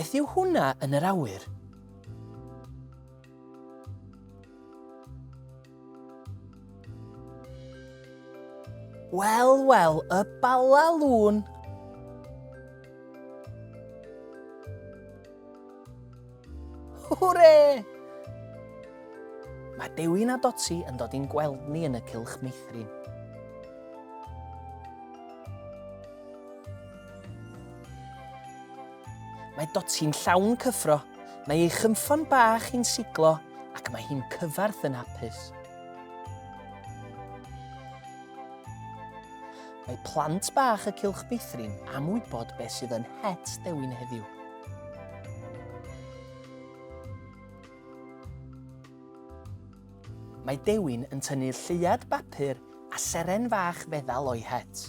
Beth yw hwnna yn yr awyr? Wel, wel, y bala lŵn. Hwre! Mae Dewin a Doti yn dod i'n gweld ni yn y cylch meithrin. Mae Doti'n llawn cyffro, mae ei chynffon bach hi'n siglo ac mae hi'n cyfarth yn hapus. Mae plant bach y Cylch Meithrin am wybod beth sydd yn het Dewin heddiw. Mae Dewin yn tynnu lleuad bapur a seren fach feddal o'i het.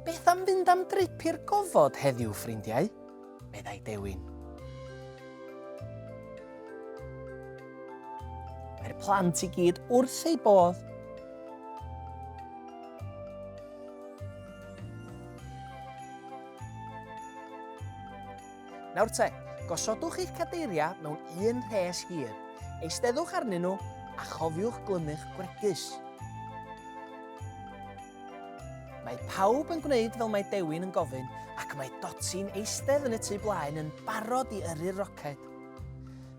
Beth am fynd am drip i'r gofod heddiw, ffrindiau? meddai Dewin. Mae'r plant i gyd wrth eu bodd. Nawr te, gosodwch eich cadeiriau mewn un rhes hir, eisteddwch arnyn nhw a chofiwch glymu'ch gwregys. Mae pawb yn gwneud fel mae Dewin yn gofyn ac mae Doti'n eistedd yn y tu blaen yn barod i yrru'r roced.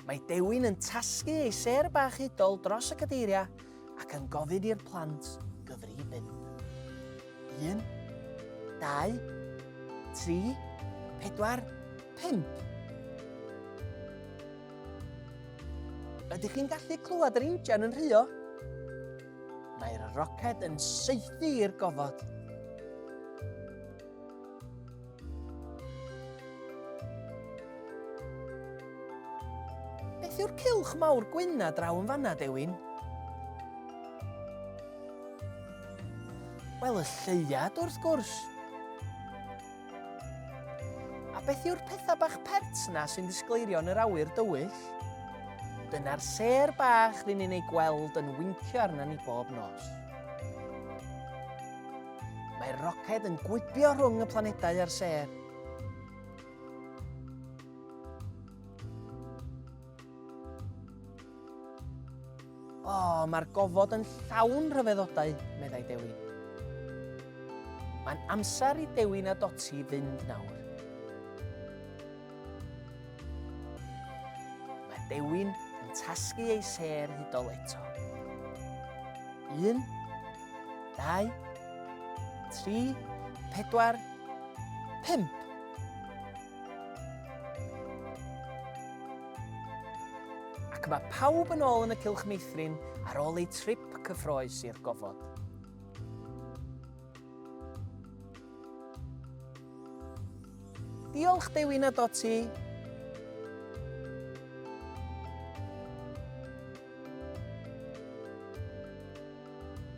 Mae Dewin yn tasgu ei sêr bach hudol dros y cadeiriau ac yn gofyn i'r plant gyfri i bump. Un, dau, tri, pedwar, pump. Ydych chi'n gallu clywed yr injan yn rhuo? Mae'r roced yn saethu i'r gofod. Beth yw'r cylch mawr gwyn na draw yn fanna, Dewin? Wel, y lleuad wrth gwrs. A beth yw'r pethau bach pert na sy'n disgleirio yn yr awyr dywyll? Dyna'r sêr bach rŷn ni'n ei gweld yn wincio arna ni bob nos. Mae'r roced yn gwibio rhwng y planedau a'r sêr. O, mae'r gofod yn llawn rhyfeddodau, meddai Dewin. Mae'n amser i Dewin a Doti fynd nawr. Mae Dewin yn tasgu ei sêr hudol eto. Un, dau, tri, pedwar, pump. Ac mae pawb yn ôl yn y Cylch Meithrin ar ôl eu trip cyffroes i'r gofod. Diolch Dewin a Doti!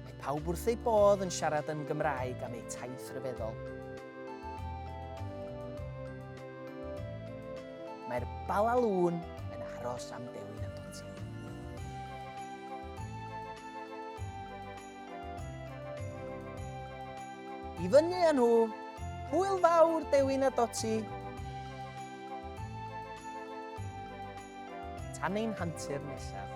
Mae pawb wrth eu bodd yn siarad yn Gymraeg am eu taith ryfeddol. Mae'r Balalŵn yn aros am Dewin a Doti. I fyny â nhw! Hwyl fawr, Dewin a Doti! Tan ein hantur nesaf.